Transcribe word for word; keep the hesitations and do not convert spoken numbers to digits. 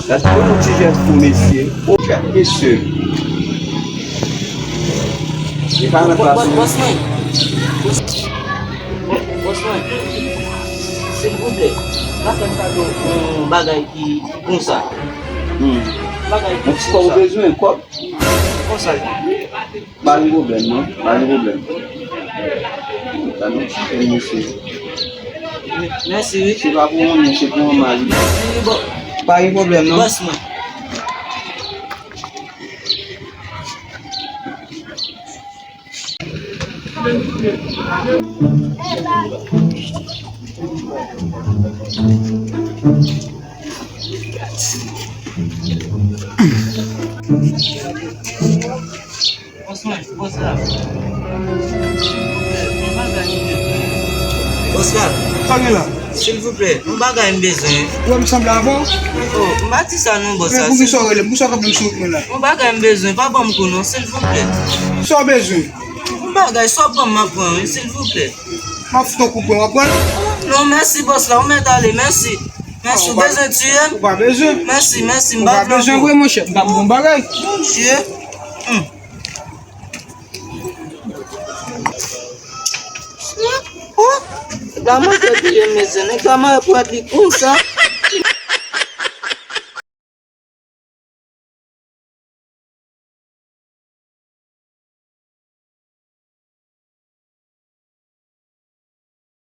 Gad yon ti jès pou mesye. O, mesye. Li pa nan plas li. Bòs mwen. Bòs mwen. Silvouplè, pa fè m kado yon bagay ki konsa. Hmm. Bagay ki konsa. Ou bezwen kòb? Konsa. Pa gen pwoblèm, non. Pa gen pwoblèm. Sa nou ti fè, mesye. Mèsi, wi. Se pa pou moun, se pou manman li. Mèsi, wi, bò. Pa gen pwoblèm, non. Bòs mwen. Oscar, Oscar, sa gen la? Silvouplè, yon bagay m bezwen. Ou wè m sanble avè w? Oh, m pa di sa non, bòs. Men poukisa w rele m? Poukisa w kanpe m sou wout mwen la? Yon bagay m bezwen, pa ban m kou non, silvouplè. Sa w bezwen? Yon bagay, sa w ban m, m ap pran, wi, silvouplè. M ap fout yon kou pran, w ap pran l? Non, mèsi, bòs la, ou mèt ale, mèsi. Mèsi, ou bezwen tiye m? Ou pa bezwen. Mèsi, mèsi, m pa bezwen vre, monchè. M t ap bon bagay. Bondye. Hmm. Oh, gade manzè touye m, mesye. Nèg la mare pou èt li konsa.